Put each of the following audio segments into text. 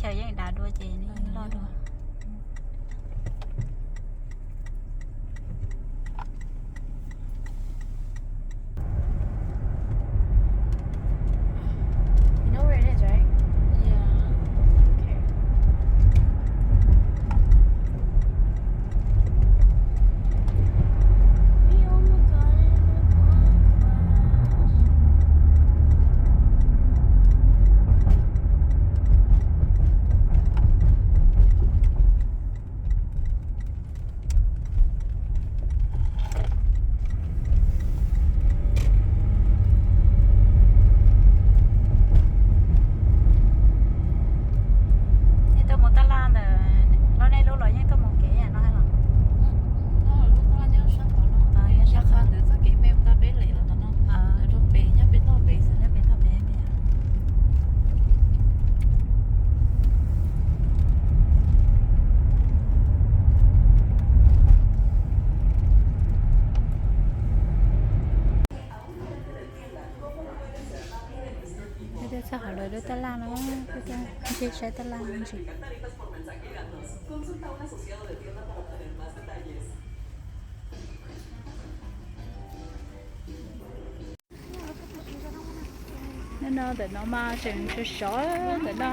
Yeej dav dua ces nws yeej loj dua. You know where it is, right? Yeah. Okay. Nej tuaj mus tab laj ntawm, los nej lub los yeej tuaj mus kev no los? Lub tab laj nyob sab tod no, nyob sab qhov ntawd txoj kev me mus tau peb lem los tod no, rau pem nyob pem toj pem xwb, nyob pem toj pem. Peb tuaj txog hauv lawv lub tab laj no, peb tuaj ncig saib tab laj no ntsis. No ntawm no mas tseem sov sov ntawm no,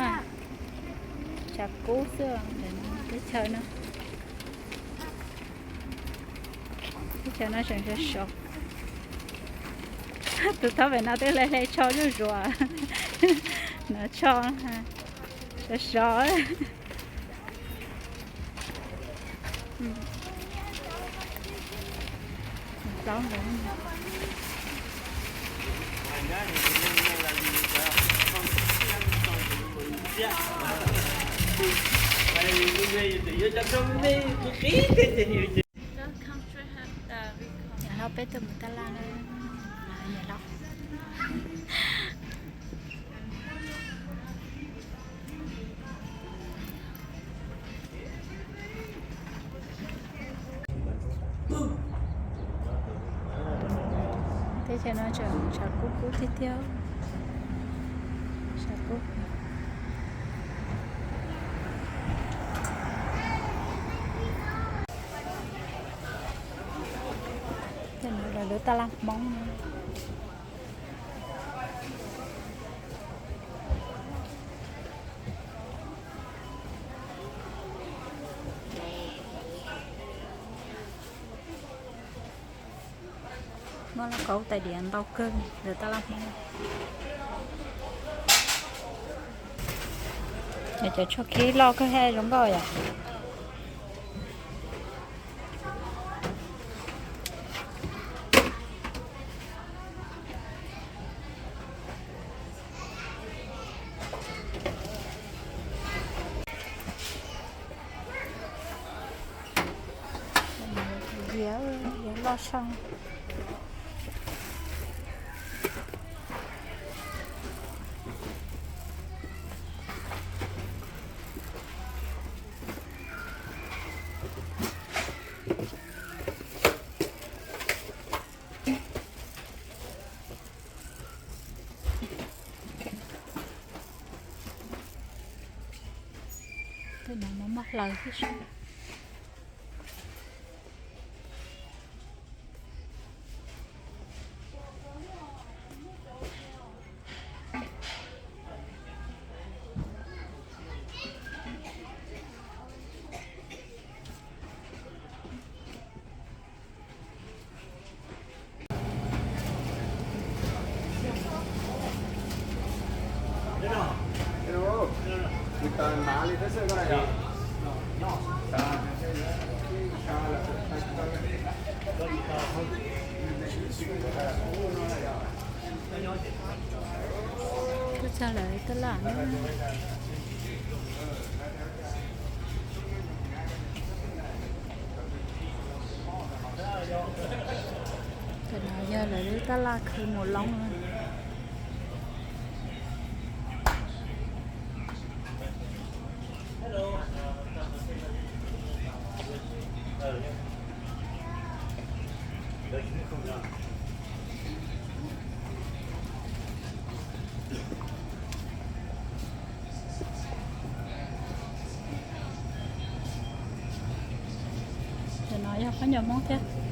tshav kub xwb ntawm no teb chaws no. Teb chaws no tseem sov sov. Tus thaub pem no twb hle hle tsho zuj zus. No tsho sov sov. Plaub ntawd. Nyiam hlob peb tuaj mus tab laj na. Nyiam hlob. Teb chaws no tseem tshav kub kub tiag tiag. Tshav kub. Tej no lawv lub tab laj Hmoob. Muaj lauj kaub tais diav ntau kawg lawv tab laj Hmoob. Cov tshuaj khib loj kawg thiab zoo nkauj yom. Diav, diav loj zoo. Tej no mas muaj hlaws thiab sib. Tuaj txog lawv tab laj no. Cov no yog lawv lub tab laj khwv mus loob no. Ob nyuag Hmoob thiab.